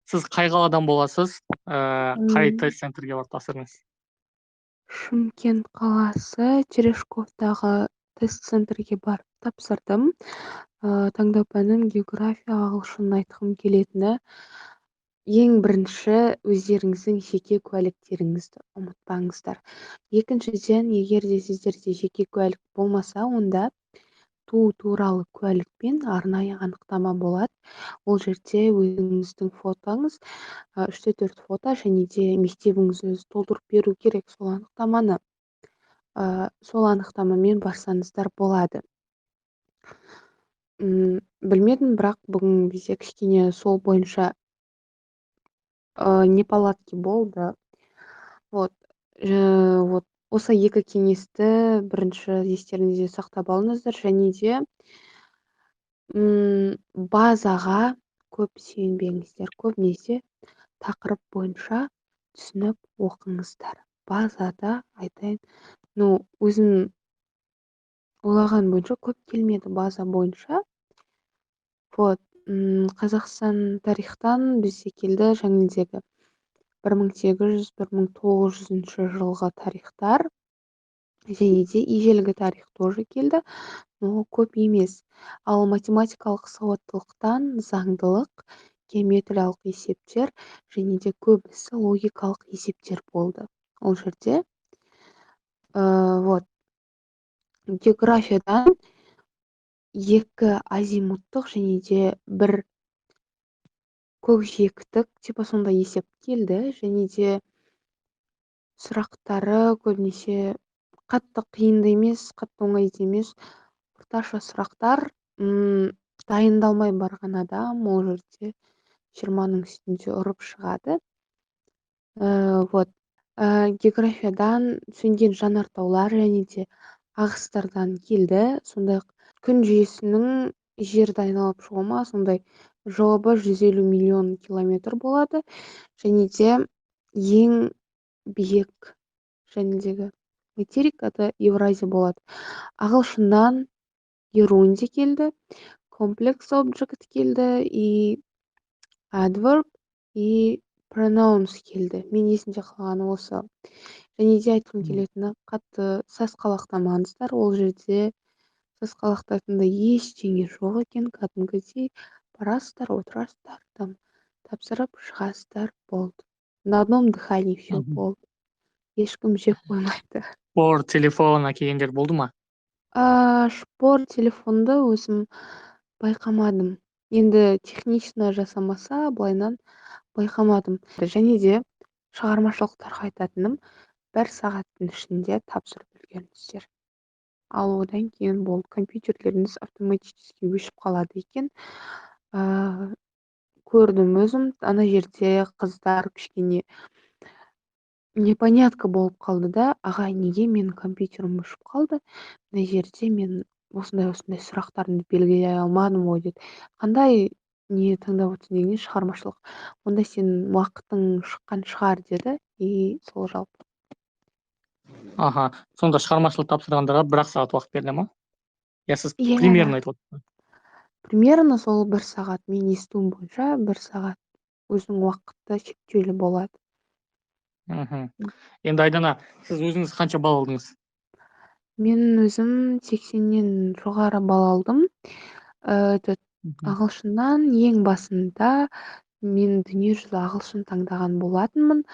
Сіз қай қаладан боласыз? Қай тест центрге барып тапсырдыңыз? Шымкент қаласы, Терешковтағы тест центрге барып тапсырдым. Таңдау пәнім география, ағылшын. Айтқым келетіні, ең бірінші, өздеріңіздің жеке куәліктеріңізді ұмытпаңыздар. Екіншіден, егер де сіздерде жеке куәлік болмаса, онда туу туралы куәлік пен арнайы анықтама болады. Ол жерде өзіңіздің фотоңыз, үште төрт фото және де мектебіңіз өзі толтырып беру керек сол анықтаманы. Сол анықтамамен барсаңыздар болады. Білмедім, бірақ бүгін бізде кішкене сол бойынша неполадки болды. Вот, вот осы екі кеңесті бірінші естеріңізде сақтап алыңыздар. Және де базаға көп сүйенбеңіздер, көбінесе тақырып бойынша түсініп оқыңыздар. Базада, айтайын, ну, өзім ойлаған бойынша көп келмеді база бойынша. Вот, Қазақстан тарихтан бізде келді жаңағыдегі 1800, 1900 жылғы тарихтар және де ежелгі тарих тоже келді, но көп емес. Ал математикалық сауаттылықтан заңдылық, геометриялық есептер және де көбісі логикалық есептер болды ол жерде. Вот, географиядан екі азимуттық және де бір көкжиектік, типа сондай есеп келді. Және де сұрақтары көбінесе қатты қиын да емес, қатты оңай да емес, орташа сұрақтар. Дайындалмай барған адам ол жерде 20-ның үстінде ұрып шығады. Вот, географиядан сөнген жанартаулар және де ағыстардан келді. Сондай ақ күн жүйесінің жерді айналып шығуы ма, сондай, жауабы 150 миллион километр болады. Және де ең биік жәнедегі материк, это Евразия болады. Ағылшыннан герундий келді, complex object келді и adverb, и pronouns келді. Мен есімде қалғаны осы. Және де айтқым келетіні, қатты сасқалақтамаңыздар. Ол жерде сасқалақтайтындай ештеңе жоқ екен. Кәдімгідей барасыздар, отырасыздар, там тапсырып шығасыздар, болды. На одном дыхании все болды, ешкім жеп қоймайды. Шпор телефон әкелгендер болды ма? Шпор телефонды өзім байқамадым енді, технично жасамаса, былайынан байқамадым. Және де шығармашылықтарға айтатыным, бір сағаттың ішінде тапсырып үлгеріңіздер. Ал одан кейін болды, компьютерлеріңіз автоматически өшіп қалады екен. Көрдім өзім, ана жерде қыздар кішкене непонятка болып қалды да: «Ағай, неге менің компьютерім өшіп қалды? Мына жерде мен осындай осындай сұрақтарымды белгілей алмадым ғой», — деді. «Қандай не таңдап отырсың?» дегенде, «Шығармашылық». «Онда сенің уақытың шыққан шығар», — деді. И сол жалпы. Аха, сонда шығармашылық тапсырғандарға бір ақ сағат уақыт беріле ма? Иә, сіз Иә. примерно айтып отырсыз. Примерно сол бір сағат, мен естуім бойынша, бір сағат өзінің уақыты шектеулі болады. Енді, Айдана, сіз өзіңіз қанша балл алдыңыз? Мен өзім 80-нен жоғары балл алдым. Этот, ағылшыннан ең басында мен дүниежүзі ағылшын таңдаған болатынмын,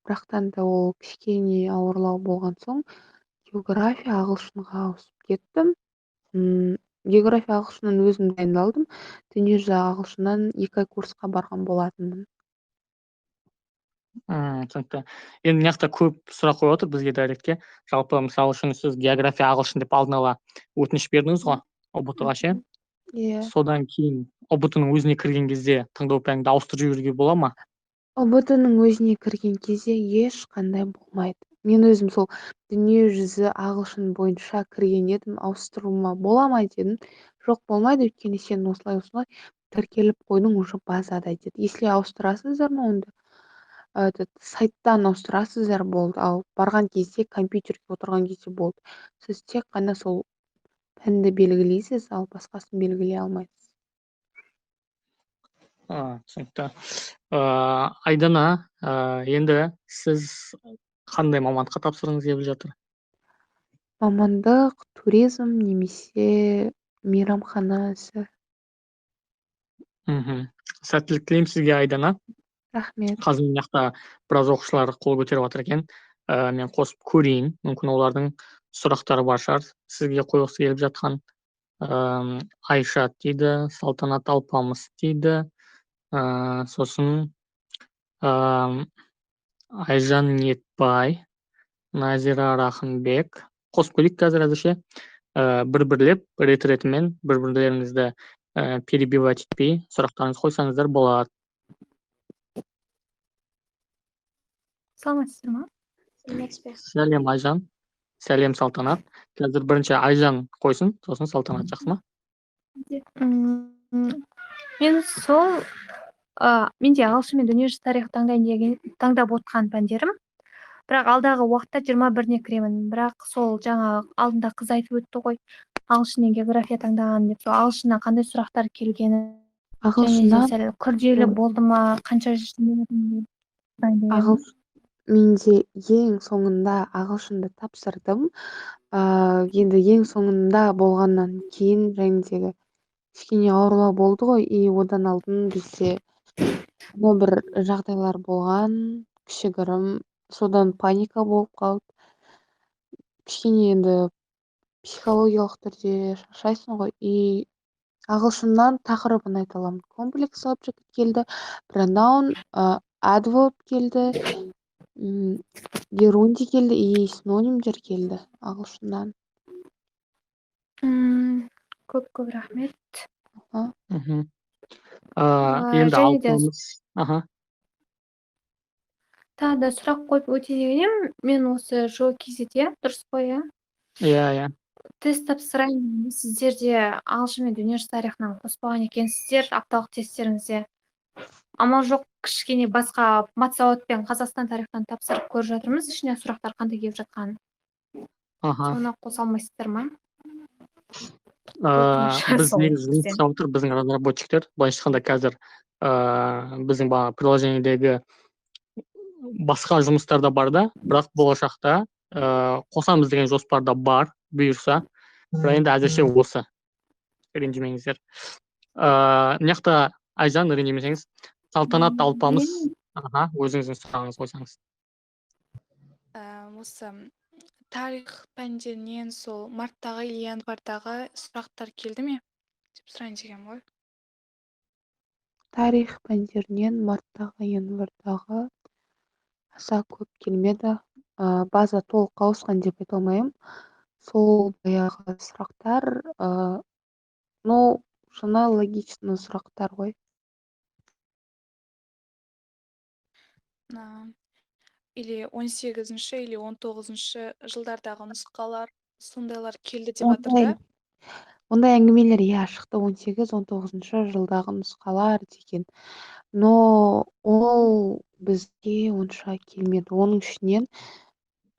бірақтан да ол кішкене ауырлау болған соң, география ағылшынға ауысып кеттім. География ағылшыннан өзім дайындалдым, дүниежүзі ағылшыннан 2 ай курсқа барған болатынмын. Түсінікті. Енді мына жақта көп сұрақ қойып отыр бізге директке. Жалпы, мысалы үшін, сіз география ағылшын деп алдын ала өтініш бердіңіз ғой ҰБТ ға ше? Иә. Содан кейін ҰБТ ның өзіне кірген кезде таңдау пәніңді ауыстырып жіберуге бола ма? ҰБТ ның өзіне кірген кезде ешқандай болмайды. Мен өзім сол дүниежүзі ағылшын бойынша кірген едім, ауыстыруыма бола ма дедім. «Жоқ, болмайды, өйткені сен осылай осылай тіркеліп қойдың уже базада», — деді. Если ауыстырасыздар ма, онда этот, сайттан ауыстырасыздар, болды. Ал барған кезде, компьютерге отырған кезде болды, сіз тек қана сол пәнді белгілейсіз, ал басқасын белгілей алмайсыз. Түсінікті. Айдана, енді сіз қандай мамандыққа тапсырғыңыз келіп жатыр? Мамандық туризм немесе мейрамхана ісі. Сәттілік тілеймін сізге, Айдана. Рахмет. Қазір мына жақта біраз оқушылар қол көтеріп жатыр екен. Мен қосып көрейін, мүмкін олардың сұрақтары бар шығар сізге қойғысы келіп жатқан. Айша дейді, Салтанат Алпамыс дейді, сосын Айжан Ниетбай, Назира Рахымбек. Қосып көрейік қазір әзірше. Бір-бірлеп, рет-ретімен бір-бірлеріңізді перебивать етпей сұрақтарыңызды қойсаңыздар болады. Саламатсыздар ма? Сәлеметсіз бе? Сәлем, Айжан. Сәлем, Салтанат. Қазір бірінші Айжан қойсын, сосын Салтанат, жақсы ма? Мен сол, менде ағылшын мен дүниежүзі тарихы таңдайын деген таңдап отқан пәндерім. Бірақ алдағы уақытта 21-не кіремін. Бірақ сол жаңа алдында қыз айтып өтті ғой, ағылшын мен география таңдаған деп. Сол ағылшыннан қандай сұрақтар келгені, және де Ағылшыннан сәл күрделі болды ма, қанша ағылшын менде ең соңында ағылшынды тапсырдым. Енді ең соңында болғаннан кейін жәнедегі кішкене ауырлау болды ғой, и одан алдын бізде бір жағдайлар болған, кішігірім, содан паника болып қалды. Кішкене енді психологиялық түрде шаршайсың ғой, и ағылшыннан тақырыбын айта аламын. Complex object келді, pronoun, adverb келді, герундий келді и синонимдер келді ағылшыннан. Көп-көп рахмет. Енді Және де Алпамыс. Тағы да сұрақ қойып өте деген едім. Мен осы жо KZ-те, дұрыс қой, иә? Иә, иә. Тест тапсырайын. Сіздер де ағылшын мен дүниежүзі тарихынан қоспаған екенсіздер апталық тесттеріңізде. Амал жоқ, кішкене басқа матсауат пен Қазақстан тарихынан тапсырып көріп жатырмыз, ішіне сұрақтар қандай келіп жатқанын. Соны қоса алмайсыздар ма? Өтініш Біз сол негізі жұмыс бізден. жасап отыр, біздің разработчиктер. Былайша айтқанда қазір, біздің бағана приложениедегі басқа жұмыстар да бар да, бірақ болашақта, қосамыз деген жоспар да бар, бұйырса. Бірақ енді әзірше осы. Ренжімеңіздер. Мына жақта Айжан, ренжімесеңіз, Салтанат Алпамыс, өзіңіздің сұрағыңызды қойсаңыз. Осы тарих пәндерінен сол марттағы или январьдағы сұрақтар келді ме деп сұрайын дегенмін ғой. Тарих пәндерінен марттағы, январьдағы аса көп келмеді. База толық ауысқан деп айта алмаймын. Сол баяғы сұрақтар, ну, жаңа логичный сұрақтар ғой. Или 18-ші, или 19-шы жылдардағы нұсқалар, сондайлар келді деп жатыр да? Ондай әңгімелер, иә, шықты 18, 19-шы жылдағы нұсқалар деген. Но ол бізге онша келмеді. Оның ішінен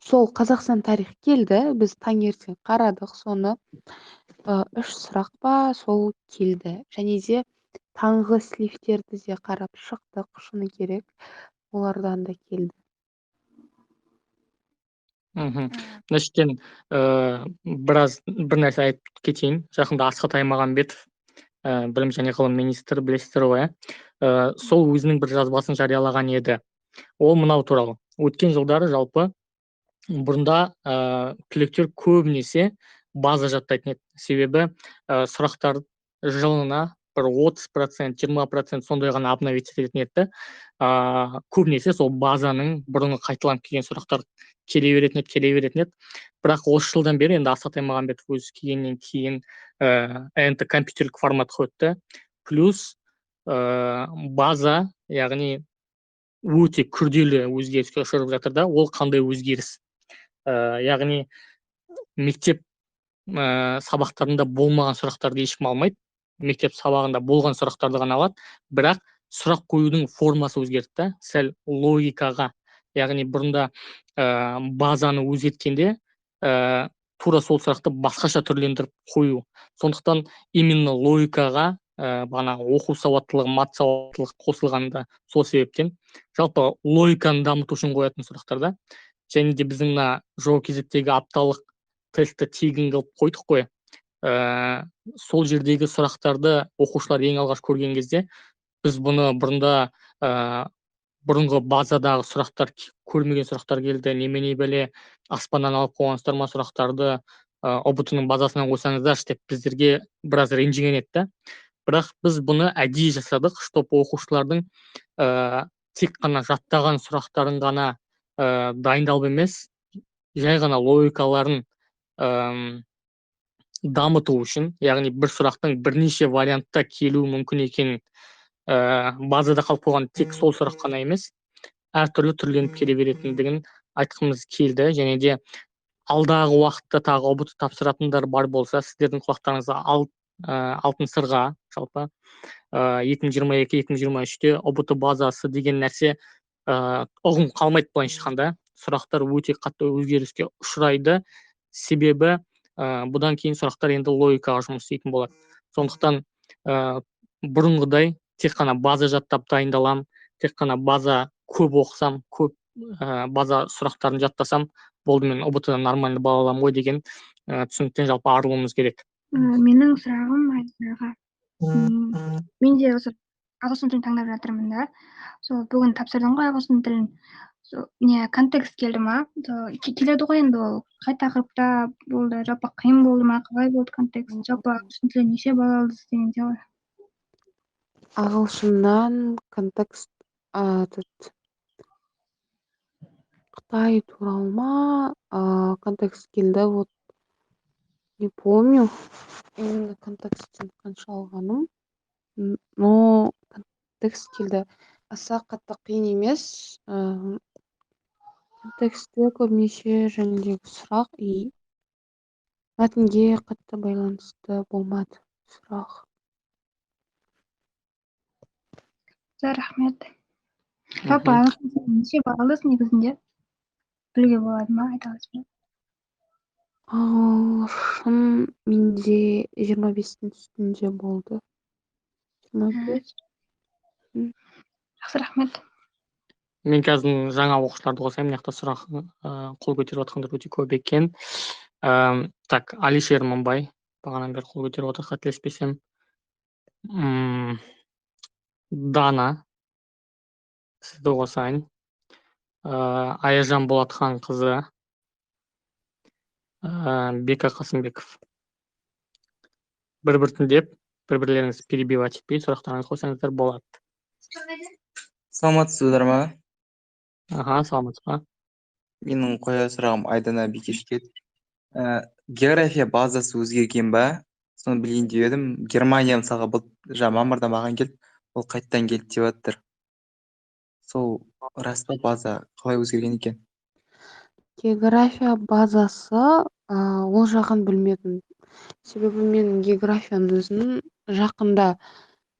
сол Қазақстан тарих келді, біз таңертең қарадық соны. 3 сұрақ па, сол келді. Және де таңғы сливтерді де қарап шықтық, шыны керек, олардан да келді. Мына жерден, біраз бір нәрсе айтып кетейін. Жақында Асхат Аймағамбетов, білім және ғылым министрі, білесіздер ғой, ә? Сол өзінің бір жазбасын жариялаған еді. Ол мынау туралы. Өткен жылдары жалпы бұрында, түлектер көбінесе база жаттайтын еді. Себебі, сұрақтар жылына бір 30%, 20% сондай ғана обновить ететін еді. Көбінесе сол базаның бұрынғы қайталанып келген сұрақтар келе беретін еді, келе беретін еді. Бірақ осы жылдан бері енді Асхат Аймағамбетов өзі келгеннен кейін, ЭНТ компьютерлік форматқа өтті. Плюс, база, яғни өте күрделі өзгеріске ұшырап жатыр да. Ол қандай өзгеріс? Яғни мектеп, сабақтарында болмаған сұрақтарды ешкім алмайды. Мектеп сабағында болған сұрақтарды ғана алады. Бірақ сұрақ қоюдың формасы өзгерді да, сәл логикаға. Яғни бұрында, базаны өзгерткенде, тура сол сұрақты басқаша түрлендіріп қою. Сондықтан именно логикаға, Бағанағы оқу сауаттылығы, мат сауаттылығы қосылғанда, сол себептен жалпы логиканы дамыту үшін қоятын сұрақтар да. Және де біздің мына жоо кезектегі апталық тестті тегін қылып қойдық қой. Сол жердегі сұрақтарды оқушылар ең алғаш көрген кезде, біз бұны бұрында бұрынғы базадағы сұрақтар, көрмеген сұрақтар келді, немене бәле, аспаннан алып қойғансыздар ма сұрақтарды, ҰБТ ның базасынан қойсаңыздаршы деп біздерге біраз ренжіген еді да. Бірақ біз бұны әдейі жасадық, чтобы оқушылардың тек қана жаттаған сұрақтарын ғана дайындалып емес, жай ғана логикаларын дамыту үшін, яғни бір сұрақтың бірнеше вариантта келуі мүмкін екенін, базада қалып қойған тек сол сұрақ қана емес, әртүрлі түрленіп келе беретіндігін айтқымыз келді. Және де алдағы уақытта тағы ҰБТ тапсыратындар бар болса, сіздердің құлақтарыңызға алтын сырға, жалпы 2022-2023-те ҰБТ базасы деген нәрсе, ұғым қалмайды. Былайынша айтқанда, сұрақтар өте қатты өзгеріске ұшырайды, себебі бұдан кейін сұрақтар енді логикаға жұмыс істейтін болады. Сондықтан бұрынғыдай тек қана база жаттап дайындаламын, тек қана база көп оқысам, көп база сұрақтарын жаттасам болды, мен ҰБТ дан нормально балл аламын ғой деген түсініктен жалпы арылуымыз керек. Менің сұрағым Айданаға. Мен де осы ағылшын тілін таңдап жатырмын да. Сол бүгін тапсырдым ғой ағылшын тілін. Сол не, контекст келді ма? Сол келеді ғой енді. Ол қай тақырыпта болды, жалпы қиын болды ма, қалай болды контекст, жалпы ағылшын тілінен неше балл алдыңыз дегенде ғой. Ағылшыннан контекст этот Қытай туралы ма, контекст келді. Вот не помню именно контексттен қанша алғаным, но контекст келді. Аса қатты қиын емес. Контекстте көбінесе жаңағыдегі сұрақ и мәтінге қатты байланысты болмады сұрақ. Рахмет. Жалпы ағылшын тілінен неше балл алдыңыз, негізінде білуге болады ма, айта аласыз ба? Ағылшын менде 25-тің үстінде болды, 25. Жақсы, рахмет. Мен қазір жаңа оқушыларды қосайын. Мына жақта сұрақ, қол көтеріп жатқандар өте көп екен. Так, Алишер Мыңбай бағанадан бері қол көтеріп отыр, қателеспесем. Дана, сізді қосайын. Аяжан Болатхан қызы, Бека Қасымбеков. Бір біртіндеп, бір бірлеріңізді перебивать етпей, сұрақтарыңызды қойсаңыздар болады. Саламатсыздар ма? Аха, саламатсыз ба? Менің қояр сұрағым Айдана Бикешке. География базасы өзгерген ба, соны білейін деп едім. Германия мысалға бұл жаңа мамырда маған келді, ол қайтадан келді деп жатыр. Сол рас па, база қалай өзгерген екен? География базасы, ол жағын білмедім, себебі мен географияның өзін жақында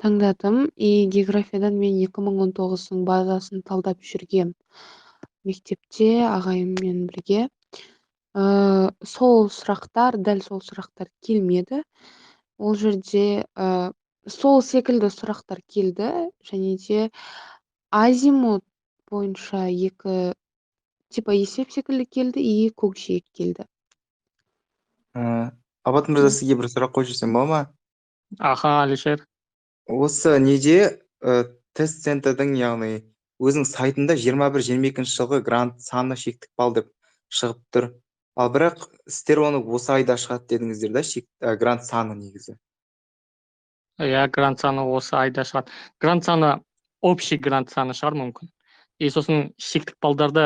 таңдадым и географиядан мен 2019-ның базасын талдап жүргем мектепте ағайыммен бірге. Сол сұрақтар, дәл сол сұрақтар келмеді. Ол жерде сол секілді сұрақтар келді және де азимут бойынша екі типа есеп секілді келді и көкжиек келді. Абат мырза, сізге бір сұрақ қойып жіберсем бола ма? Аха, Алишер. Осы неде, тест центрдің, яғни өзінің сайтында 21-22 жылғы грант саны, шектік балл деп шығып тұр. Ал бірақ сіздер оны осы айда шығады дедіңіздер да, шек, грант саны негізі. Иә, грант саны осы айда шығады. Грант саны, общий грант саны шығар мүмкін. И сосын шектік балдарды